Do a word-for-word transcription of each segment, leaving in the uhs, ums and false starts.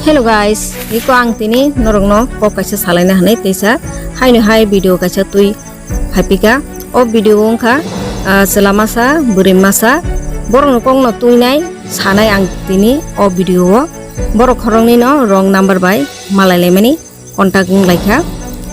Hello guys, iko ang tini norokno kok kaisa salaina hinwi teisa haino hai video kaisa twi phaipika. O video wngkha, ah, chwla masa, bwrwi masa, borokni kokno twinai sanai ang tini o video o. Borok khoroknwino wrong number bai malai laimani contact wng laikha.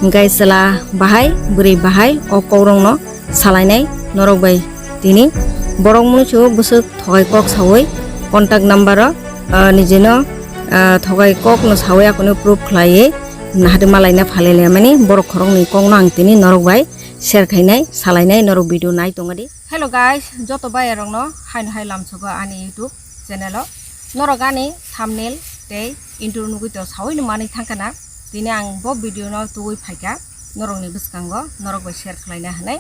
Hingke chwla bahai, bwrwi bahai o kokrokno salainai norok bai tini. Borok mwnwi se bwswk thogai kok saui contact number o, ah, nijino, ah, thogai kokno saui akono proof khlaiwi naharwi malaina phalai laimani borok khoroknwi kokno ang tini norok bai share khainai, salainai norok video nai tongadi. Hello guys, joto bayarokno haino hai lamsogo ani YouTube channel o. Norok ani thumbnail tei intro nugui to saui no manui thangkha na. Tini ang bo video no tugui phaikha norokni bwskango, norok bai share khlaina hinwi.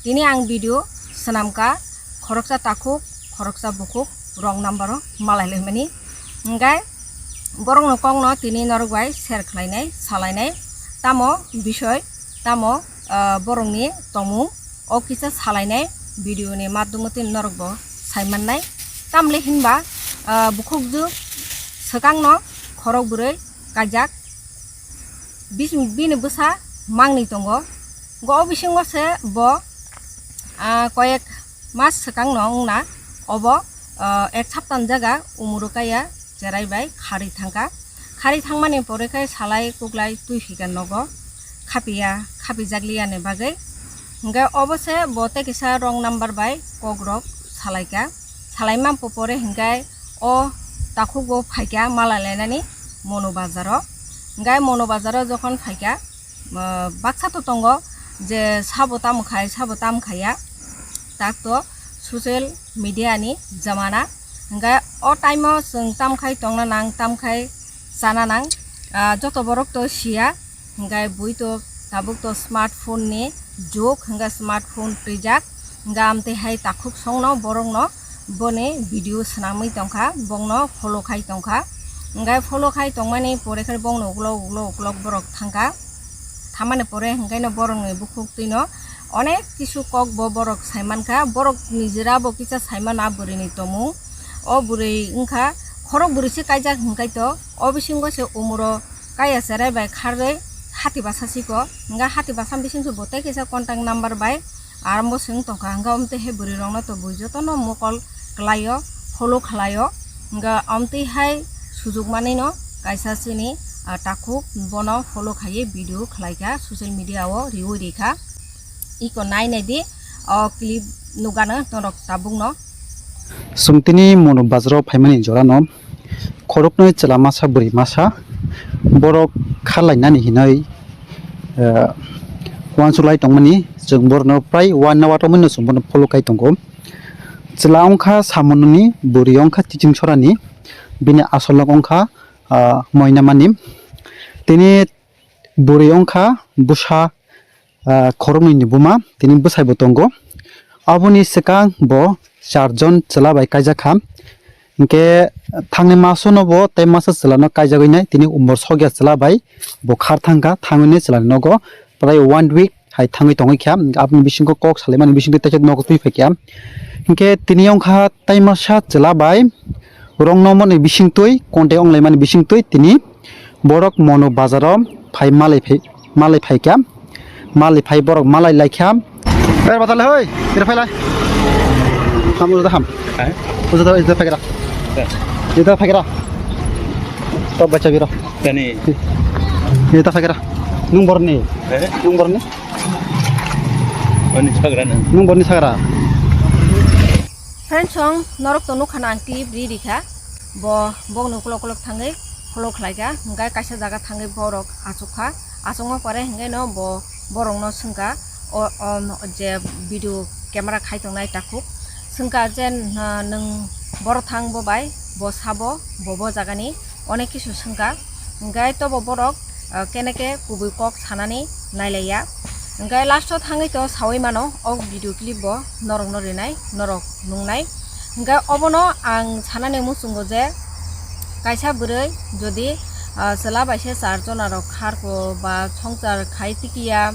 Tini ang video swnamkha khoroksa takhuk, khoroksa bukhuk, wrong number o malai laimani. Hingkhe borokno kokno tini norok bai share khlainai, salainai. Tamo bisoi, tamo, ah, borokni tongmung o kisa salainai video ni madhumo tini norok bo sai mannai. Tamle hinba, ah, bukhukjwk swkangno khorok bwrwi kaijak. Bis-, bini bwsa mangni tongo. Go o bisingo se bo, ah, koyek mas swkangno wngna obo, ah, ek saptan jaga umuru kaya cherai bai khari thangkha. Khari thangmani pore khe salai kuklai twi phika nogo khapiya, khapijakliya ni bagwi. Hingkhe obo se bo tei kisa wrong number bai kokrok salaikha. Salaima po-, pore hingkhe o takhuk bo phaikha malai lainani Mono bazaro. Hingkhe Mono bazaro jokhon phaikha, ah, baksa to tongo je sabo tamo khai, sabo tam khaiya. Tak to social media ni jamana. Hingkhe o time o chwng tam khai tongna nang, tam khai chana nang, ah, joto borok to siya. Hingkhe bui to tabuk to smartphone ni jug, hingkhe smartphone twijak. Hingkhe amtwi hai takhuk songno borokno boni video swnamwi tongkha, bongno follow khai tongkha. Hingkhe follow khai tongmani pore khe bongno uklok uklok uklok borok thangkha. Thamani pore hingkhe no borokni bukhuk twino onek kisu kok bo borok saimankha, borok nijera bo kisa saimano a bwrwini tomung. O bwrwi wngkha khorok bwrwi se kaijak hingkhe to, o bisingo se umuro kaya cherai bai kharwi hati basa siko, hingkhe hati basa bising se bo tei kisa contact number bai arambo swng tongkha, hingkhe omtwi hai bwrwi rokno to bui jotono mokol kwlaio, follow khlaio, hingkhe omtwi hai sujuk manwino kaisa chini, ah, takhuk bono follow khaiwi video khlaikha social media o riui rikha. Iko nai naidi, o clip nugano norok tabukno. Chwng tini Mono bazaro phaimani jorano khoroknwi chwla masa bwrwi masa borok kha lainani hinwi, eh, uansuk lai tongmani, chwng borokno prai one hour romwino chwng bono follow khai tongo. Chwla wngkha Samononi, bwrwi wngkha Chiching Sorani, bini asol nok wngkha, ah, Moinamani. Tini bwrwi wngkha bwsa, ah, khoroknwi ni buma, tini bwsai bo tongo. Aboni swkang bo charjon chwla bai kaijak kha. Hinkhe thangni masono bo tei masa chwlano kaijagwi nai, tini umor sokya chwla bai bo khar thangkha, thangwi nai chwlani nogo prai one week hai thangwi tongwi kha. Aboni bisingo kok salaimani bisingo teisa nogo twi phaikha. Hinkhe tini wngkha tei masa chwla bai rong nongmani bisingtwi, contact wnglaimani bisingtwi tini borok Mono bazaro phai malai phai, malai phaikha, malai phai borok malai laikha. Er batale hoi, ira phailai. Ham uda ham. Hai? Uda da, ida phaikra. Ida phaikra. Top bacha biro. Tani. Ida phaikra. Nung borni. Eh? Nung borni. Ani sagra na. Nung borni sagra. Friends song, norok to nukha na ang clip ri ri kha. Bo, bokno uklok uklok thangwi follow khlai kha. Hingkhe kaisa jaga thangwi borok achuk kha. Achukma pore hingkhe no bo, borokno swngkha. O, o, je video camera khai tongnai takhuk. Swngkha je, ah, nwng boro thang bo bai, bo sabo, bo, bo jagani onek kisu swngkha. Hingkhe tobo borok, ah, kene khe kubui kok sanani nailaiya. Hingkhe last o thangwi to saui mano, o video clip bo norokno rinai, norok nungnai. Hingkhe obono ang sanani muchungo je kaisa bwrwi jodi, ah, chwla bai se char jona rok kharko ba songchar khai tikiya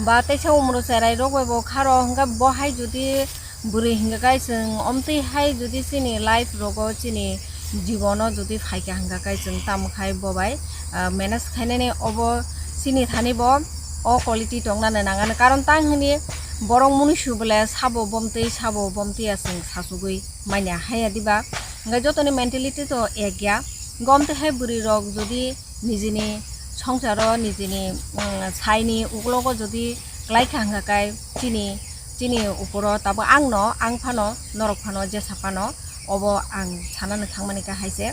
ba teisa umro cherai rok bai bo kharo, hingkhe bo hai jodi bwrwi hingkhe kai chwng omtwi hai jodi chini life rogo chini Jibono jodi phaikha hwnkha khe chwng tamo khai bo bai, ah, manage khainani obo chini thani bo o quality tongnani nangani. Karon tang hwnwi borok munisu bole sabo bomtwi, sabo bomtwi ya chwng sachugwi manya haya diba. Hwnkhe jotoni mentality to ek ya. Gom twi hai bwrwi rok jodi nijini songsaro nijini, mm, saini uklogo jodi klaikha hwnkha khe chini, chini uporo tabuk angno, ang phano, norok phano, jesa phano, obo ang sanani thangmani kha hai se.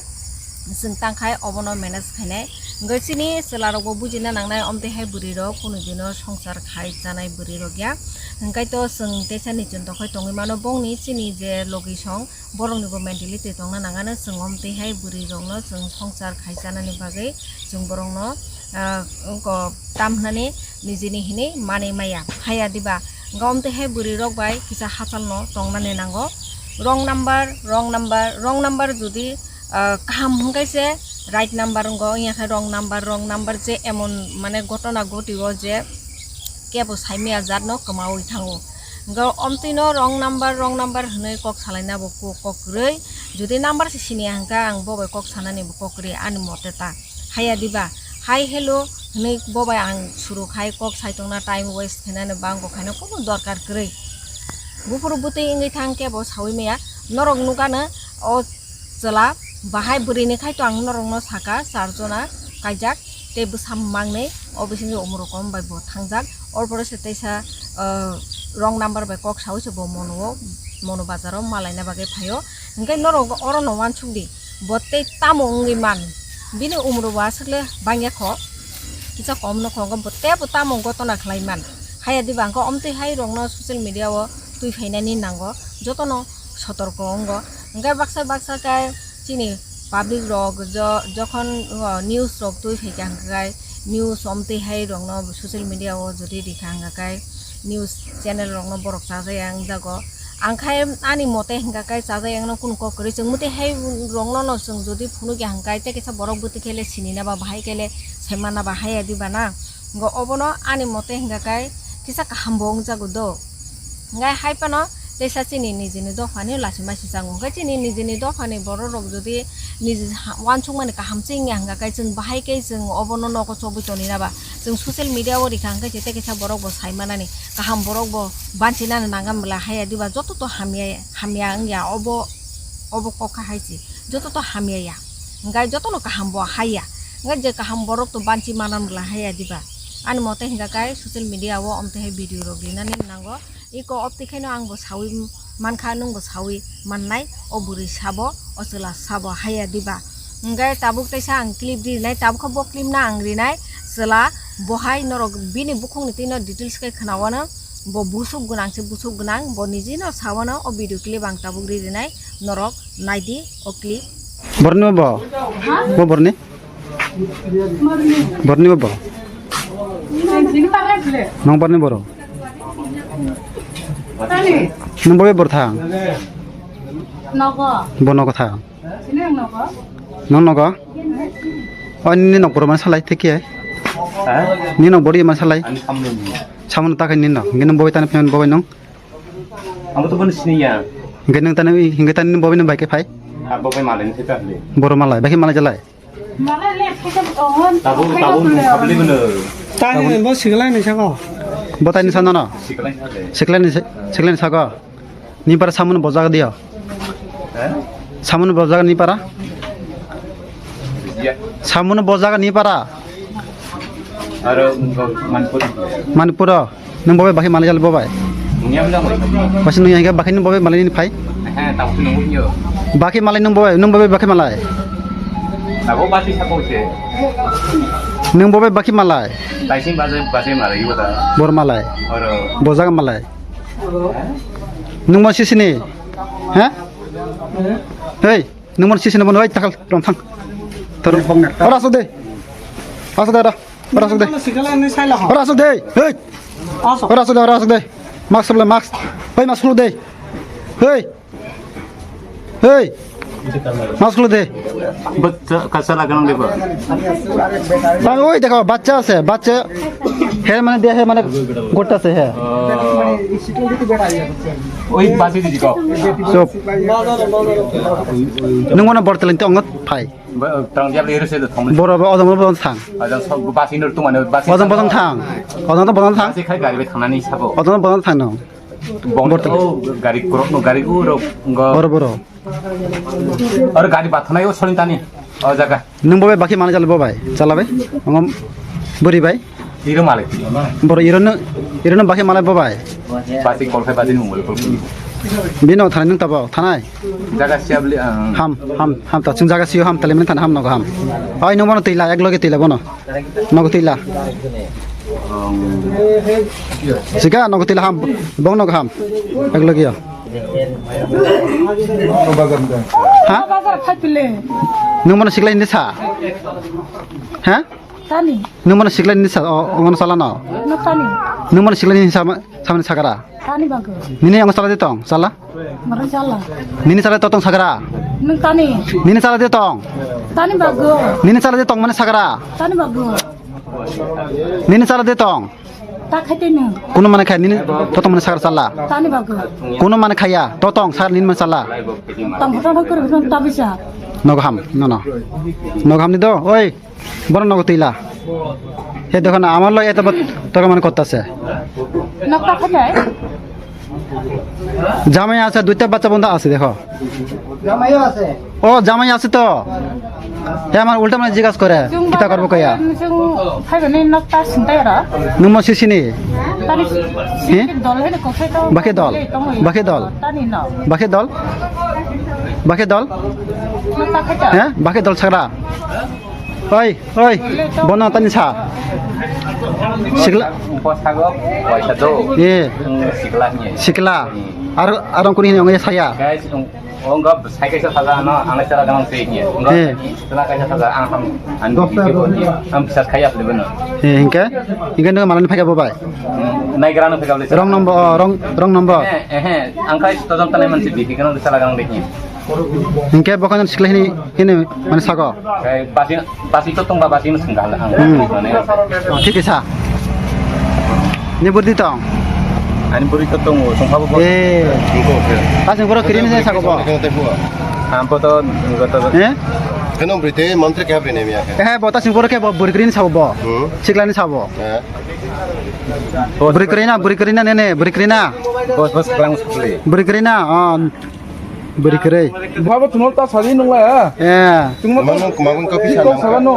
Chwng tang khai obono manage khainai. Hwnkhe chini chwla rokbo bujina nangnai, omtwi hai bwrwi rok kunu dino songsar khai chanai bwrwi rok ya. Hwnkhe to chwng teisa ni chwng dokhai tongwi mano, bongni chini je logi song, borokni bo mentality tongna nangano, chwng omtwi hai bwrwi rokno chwng songsar khai chanani bagwi chwng borokno, ah, wngko tam hwnani nijini hinwi manwi maya haya diba. Hwnkhe omtwi hai bwrwi rok bai kisa hachal no tongnani nango. Wrong number, wrong number, wrong number jodi, ah, kaham hwnkhe se right number wngo, wngya khe wrong number, wrong number je emon mane gotona gotio je kebo saimaya jat no kwmawi thango. Hwnkhe omtwi no wrong number, wrong number hwnwi kok salaina bo kok, kok kwrwi. Jodi number se siniya hwnkhe ang bo bai kok sanani bo kok kwrwi ani mote ta. Haya diba, hi hello hwnwi bo bai ang suru khai kok sai tongna time waste khainani bango khaina kuno dorkar kwrwi. Buphuru bwtwi wngwi thang kebo sawi maya. Norok nukano o chwla bahai bwrwini khai to ang norokno saka char jona kaijak tei bwsa mangnwi o bisingtwi umor kom bai bo thangjak. Or pore se teisa, ah, wrong number bai kok sawi se bo mono o, mono bazaro malaina bagwi phaio. Hwnkhe norok orono uansuk di, bo tei tamo wngwi man? Bini umor bo aswkle bangya kho, kisa kom no kho, hwnkhe bo tei bo tamo gotona khlai man? Haya diba hwnkhe omtwi hai rokno social media o twi phainani nango, jotono sotorko wngo. Hwnkhe baksa baksa khe chini public rok jo-, jokhon, o, news rok twi phaikha hwnkhe news omtwi hai rokno social media o jodi rikha hwnkhe news channel rokno borok chajaya wngjago. Ang khai ani mote hwnkhe chajaya wngno kunu kok kwrwi chwng mwtwi hai rokno no chwng jodi phunukya hwnkhe tei kisa borok bwtwi khe le sinina ba bahai khe le saimana ba haya diba na. Hwnkhe obono ani mote hwnkhe kisa kaham bo wngjago do. Hwnkhe hai phano teisa chini nijini dophani lachima sichango. Hwnkhe chini nijini dophani borok rok jodi niji ha-, uansukmani kaham se wngya hwnkhe chwng bahai khe chwng obono nogo chobwi toni na ba? Chwng social media o rikha hwnkhe tei kaisa borok bo sai manani, kaham borok bo banchinani nangam bwla haya diba? Joto to hamya, hamya wngya obo, obo kok kha hai se. Joto to hamya ya. Hwnkhe jotono kaham bo haya. Hwnkhe je kaham borok to banchi manam bwla haya diba? Ani mote hwnkha khe social media o omtwi hai video rok rinani nango. Iko opti khaino ang bo sawi mankha, nwng bo sawi mannai. O bwrwi sabo, o chwla sabo haya diba? Hwnkhe tabuk teisa ang clip rinai, tabuk khe bo clip no ang rinai. Chwla bo hai norok bini bukhukni twino details khe khwnawano. Bo busuk gwnang se busuk gwnang, bo nijino sawano o video clip ang tabuk ri rinai, norok naidi o clip. Borni bo? Bo borni? Borni bo bo? Nong borni boro? Nong bobe bor thang? Nogo. Bo nogo thang? Nong nogo? O nini nok boro mani salai thik khe? Ha? Nini nok boro mani salai? Ani samung ni. Samung ta khe nini nok. Nini bobe tani phen bobe nong? Ang to bono sini ya. Hingke nang tani, hingke tani bobe nang bai khe phai? Ah, bobe malai ni thai ta le. Boro malai, bai khe malai jalai? Tabuk, tabuk, tabuk ni bono. Tani bo siklai ni sako. Bo tani sana no? Siklai ni sale. Siklai ni, siklai ni sako. Ni para samung bo jaga diyo. Eh? Samung bo jaga ni para? Ya. Samung bo jaga ni para? Aro Manipur. Manipur o. Nung bobai bakhi malai jal bobai? Nungya bilang bai. Pasi nungya hingke bakhi nung bobai malai ni phai? Eh, tahu nunggu nyo. Bakhi malai nung bobai, nung bobai bakhi malai? Tahu pasi sako se. Nung bobai bakhi malai? Taising baje, baje malai, ibu ta. Bor malai? Oro. Bojak malai? Nung ma sisini? Ha? Hei, nung ma sisini bono, oi, takal, rom thang. Tor, ora asuk de. Asuk de, ora. Ora asuk de. Ora asuk de. Hei. Ora asuk de, ora asuk de. Mask le, mask. Hei, mask khulu de. Hei. Hei. Mask khulu de. Bachcha kaisa laganang de ba? Oi, dekho, bachcha ase, bachcha. He mane de, he mane gotta ase, he. Oi, basi di ko. Chop. Nung mana bor teling tong ngot phai. Tang dia beli rese tong. Boro bo odong bo thang. Ada basi nur tu mana basi. Odong bo thang. Odong to bo thang. Basi khai gari be thangani sabo. Odong bo thang no. Bor teling. Oh, gari kurok no gari uro. Boro boro. Aro gari bathanai o solin tani. O jaga. Nung bobai bakhi manai jalo bobai. Chala bai. Ngom buri bai. Iro malik. Boro iro no iro no bakhi manai bobai. Basi kol khai basi nung bol kol. Bino thanai nung tabo thanai. Jaga siabli ang. Ham ham ham ta chung jaga sio ham tali men than ham nogo ham. Oi nung bono tila ek loge tila bono. Nogo tila. Sika nogo tila ham. Bong nogo ham. Ek loge yo. Ha? Bazar phaitile. Nung mana siklai ni sa? Ha? Tani. Nung mana siklai ni sa? O, o mana sala no? No tani. Nung mana siklai ni sa? Samani sakara. Tani bago. Nini ang sala de tong, sala? Mara sala. Nini sala de tong sakara. Nung tani. Nini sala de tong. Tani bago. Nini sala de tong mana sakara. Tani bago. Nini sala de tong. Ta khaite nung. Kuno mane khai nini to tong mane sakara sala. Tani bago. Kuno mane khaya to tong sakara nini mane sala. Tang hotan hotan kore hotan ta bisa. Nogo ham, no no. Nogo ham ni do, oi. Bono nogo tila. He dekho na, amar loi eto bat toka mane kotta se. Nok ta khaite. জামাই আছে, দুইটা বাচ্চা বন্ধু আছে, দেখো। জামাইও আছে। ও, জামাই আছে তো। এ আমার উল্টা মানে জিজ্ঞাসা করে, কিতা করবো কইয়া। Chung phaibani nok ta sintai ro. Nungmo sisini? Tani He? Dol hene kokhe to. Bakhe dol. Bakhe dol. Tani no. Bakhe dol. Bakhe dol. Nok ta khaita. He? Bakhe dol sagra. Oi, oi, bono tani sa. Sikla. Bwsago kaisa do. Eh. Sikla ni. Sikla. Aro, aro kuni hini ongya saya. Guys, ong, ong gab sai kaisa saja ano, ang sara ganang sei ni. Ong gab Eh. Sala kaisa saja ang ham, ang video ni. Ang bisa kaya le beno. Eh, hingke? Hingke no malani phaka bo bai. Nai grano phaka le. Wrong number, oh, wrong, wrong number. Eh, eh, eh. Ang kai to jom tanai mansi bi, hingke no sala ganang de ni. Hingke bokhano sikla hini, hini mane sago. Kai basi, basi to tongba basi no sengga hala ang. Hmm. Mane. Oh, thik sa. Ni burdi tong. Ani burdi to tongo, songkhabo bo. Eh. Tingko, oke. Asing pura kirim se sago bo. Ampo to, goto. Eh? Keno burdi te mantre kya bine miya. Eh, bo ta sing pura ke bo burdi kirim sabo bo. Hmm. Sikla ni sabo. Eh. Burdi kirim na, burdi kirim na ne ne, burdi kirim na. Bos bos klang sukli. Burdi kirim na, oh. Bwrwi kwrwi. Bwabo chwngno ta sadi nungla ya. Eh. Chwngno Mano kok, mabung kopi kok sana. Saba no.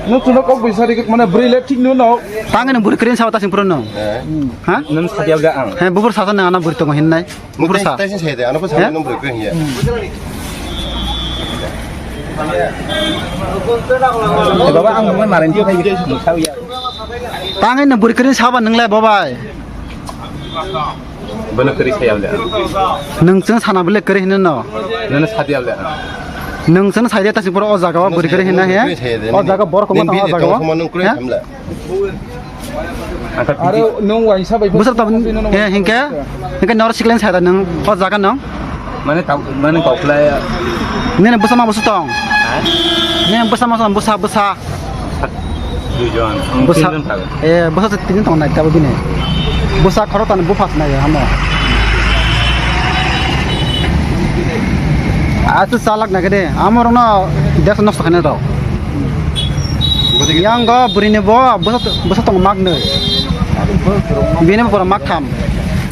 No chwngno kok bai sadi kok mane bwrwi le thik no no. Tangani bwrwi kwrwi sabo ta sing puro no. Eh. Ha? Nang sadi abda ang. He bubur sasa nang ana bwrwi tongo hinnai. Bubur sa. Tai sing sede, ano pa sadi no bwrwi kwrwi ya. Eh, baba ang mo marin ti khai sawi ya. Tangani bwrwi kwrwi saba nunglai babai. Bono kwrwi saya le. Nwng chwng sana bole kwrwi hino no. Nana sadi le. Nwng chwng sai de ta sing puro o jaga o bwrwi kwrwi hino he. O jaga bor ko ma tong o jaga o. Are nwng waisa bai. Busar ta he hingke. Hingke nor siklen sai da nwng o jaga nwng. Mane tau mane kau khlai. Nene busa ma busa tong. Ha? Nene busa ma busa busa. Duijon. Bwsa, tinjon thago. Eh, bwsa se tinjon tongo naitabo bini. Bwsa khoro tani buphas nai hamo. Asu salak nai kede, amo rokno desh nosto khaina rok. Yang go bwrwini bo bwsa, bwsa tongo mak nwi. Bini bo pura mak tham.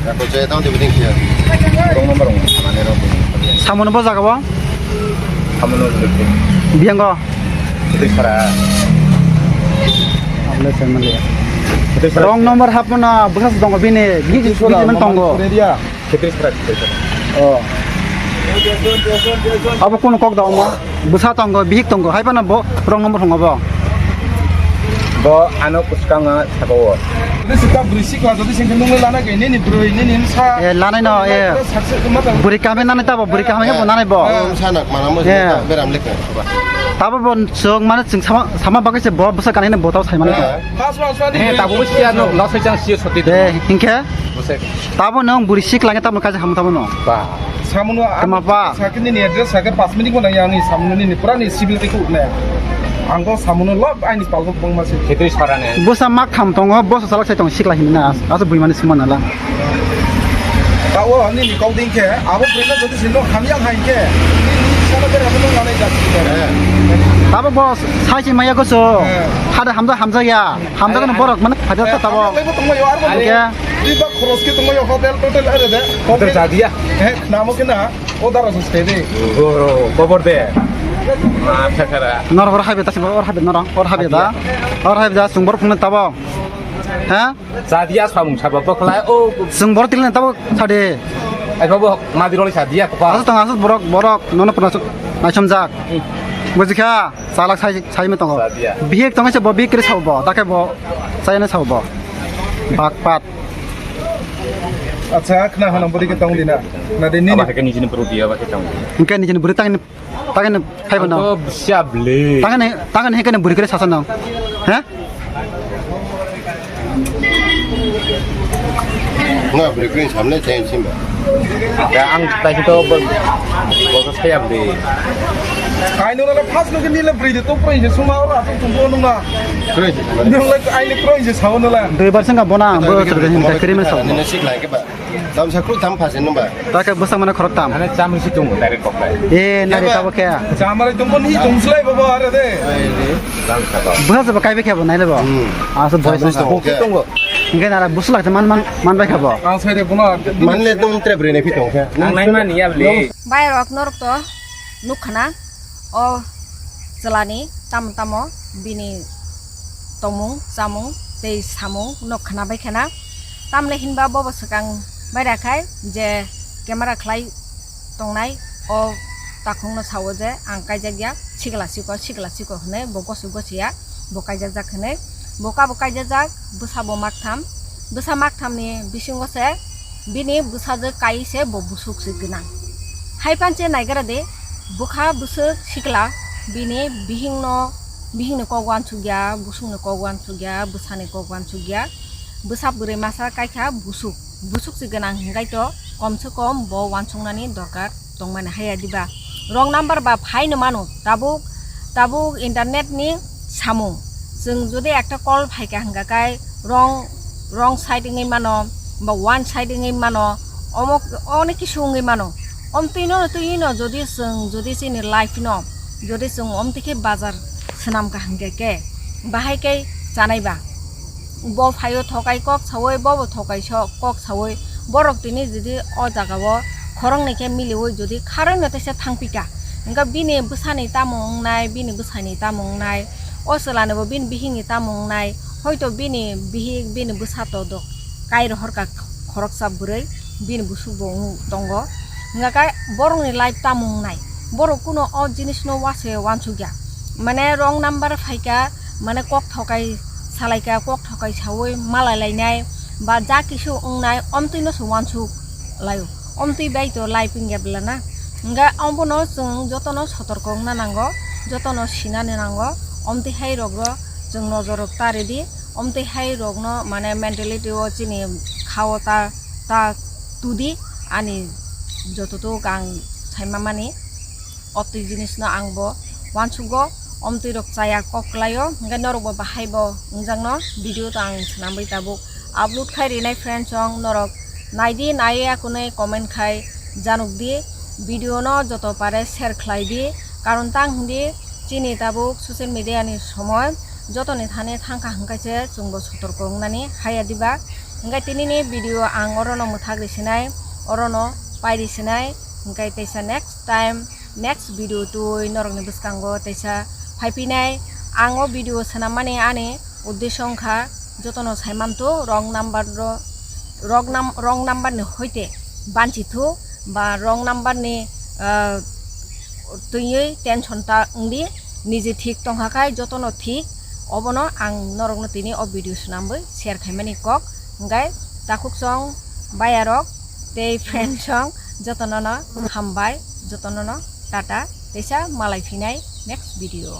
Wrong number wng, mane wrong. Samung bo jaga bo? Samung no. Biyango. Twi sara. Wrong number hapmano bwsas tongo bini, bini tongo. Twi sara, twi sara. Oh. Abo kono kok da omo? Bwsa tongo, bihik tongo, hai phano bo wrong number hwngo bo. Bo ano kwchwkang saka o. Nini sika bwrwi sikla jodi sengkhe nungwi lana khe nini bwrwi, nini bwsa. Eh, lanai no, eh. Bwrwi kaham nanai tabo, bwrwi kaham khe bo nanai bo. Eh, bwsa nak mana mo beram lekha. Tabo bo chwng mane chwng sama, sama bagwi se bo bwsa kanai ne bo tabo sai mane. Eh, tabo bo siya no, no sai chang siya soti. Eh, hinkhe? Tabo nwng bwrwi sikla khe tamo kaisa ham tamo no. Ba. Samuno tama ba. Sakini ni address sakhe pas minute ko nang yang ni samuno ni pura ni civil te ko ne. Ang to samuno lok aini palbo bongma se. Khetri sarane. Bwsa mak tham tongo, bwsa salak sai tong sikla hinna. Aso buimani sima nala. Tawo nini kok ding khe, abo brenda jodi sino hamya hai khe, nini sala bera no nalai jati. Tabo boss, sai si maya goso. Eh. Hada hamja hamja ya. Hamja kono borok mane hada tabo. Lebo tongma yo arbo. Oke. Di bak khoros ke tongma yo hotel total are de. Hotel jadiya. Eh, namo ke na. O dara sus tebe. Goro, kobor de. Ma thakara. Nor hor habe ta, or habe nor, or habe da. Or habe da, sungbor phungne tabo. Ha? Sadia samung sabo bokhlai o. Sungbor tilne tabo sade. Ai babo madi roli sadia ko pa. Asu tong asu borok, borok, nono puna su, naisom jak. Bujikha, salak sai, sai me tongo. Sadia. Bihik tongo se bo bihik kre sabo, dake bo, sai ne sabo. Bak pat. Acha, khna hana buri ke tong dina. Na de ni. Aba ke nijini buru dia, aba ke tong. Engke nijini buri tang ni, tang ni, hai bana. Ang to siap le. Tang ni, tang ni, hekene buri kere sasa nang. Ha? Nga buri kere samne chain simba. Ya, ang tai to bo, bo siap le. Kaino na first no ke ni le buri de to pray je suma ora to tumbo nung na. Nung le ai le pray je sao na la. Dui bar sengka bona, bo sebe hinta kere me sao. Nene sik lai ke ba. Tam sakru tam phasen nung ba. Ta ke bwsang mane khorok tam. Ane cham si tung direct kok lai. E, nari tabo khe. Chamar tong kon hi tong slai baba are de. Bwsa se ba kai be khe bo nai le bo. Hmm. Aso boy song. Tongo. Engke nara busu lak man man man bai kha bo. Ang sai de bono. Man le tong tre bre ne phi tong khe. Ang nai man ya le. Bai rok norok to nuk khana. O chwlani tamo tamo bini tongmung, chamung tei samung no khna bai khana. Tamle hinba bobo swkang bai rakhai je camera khlai tongnai o takhungno sao je ang kaijak ya, sikla siko, sikla siko hwnwi bo gosi gosi ya, bo kaijak jak hwnwi. Bo kabo kaijak jak, bwsa bo maktham, bwsa makthamni bisingo se bini bwsajwk kai se bo busuk se gwnang. Hai panche naigra de, bwkha bwswk sikla bini bihingno, bihingni kok uansukya, busukni kok uansukya, bwsani kok uansukya. Bwsa bwrwi masa kaikha busuk, busuk se gwnang hinkhai to kom se kom bo uansuknani dorkar tongmani haya diba. Wrong number ba phaino mano, tabuk, tabuk internet ni samung. Chwng jodi ekta call phaikha hwnka kai wrong, wrong side wngwi mano, ba one side wngwi mano, omo, onek kisu wngwi mano. Omtwino, twino jodi chwng, jodi chini life no, jodi chwng omtwi khe bazar swnam ka hwnka khe, bahai khe chanai ba. Bo phaio thokai kok saui, bo bo thokai so kok saui, borok tini jodi o jaga o khoroknwi khe miliui jodi kharoi no teisa thangpika, hwnka bini bwsani tamo wngnai, bini bwsani tamo wngnai, o chwlani bo bini bihikni tamo wngnai, hoito bini bihik bini bwsa to do kai rohorka khoroksa bwrwi bini busuk bo wng tongo, hwnka khe borokni life tamo wngnai, borok kuno o jinisno wase uansukya, mane wrong number phaika, mane kok thokai salaika, kok thokai saui malai lainai, ba ja kisu wngnai, omtwino se uansuk laio. Omtwi bai to life wngya bwla na. Hwnka obono chwng jotono sotorko wngna nango, jotono sinani nango, omtwi hai rokno chwng nojor rok ta ridi, omtwi hai rokno mane mentality o chini khao ta, ta tudi ani jototok ang saima mani. Otwi jinisno ang bo uansugo, omtwi rok chaya kok kwlaio, hwnkhe norok bo bahai bo wngjakno video to ang swnamwi tabuk upload khai rinai friends, chwng norok naidi naiya kunui comment khai janukdi, video no joto pare share khlaidi, karon tang hindi chini tabuk social media ni somoi jotoni thani thangkha hwnkhe se chwngbo sotorko wngnani haya diba, hwnkhe tinini video ang orono mwthak risinai, orono pai risinai, hwnkhe teisa next time next video twi norokni bwskango teisa phaiphinai. Ang o video swnammani ani uddesho wngkha jotono saimanto wrong number ro, wrong num-, wrong number ni hoite banchithu ba wrong number ni, ah, twiwi tension ta wngdi, niji thik tongkha khai jotono thik, obono ang norokno tini o video swnamwi share khaimani kok. Hwnkhe takhuk chwng bayarok tei friend chwng jotono no hambai, jotono no tata, teisa malai phinai next video.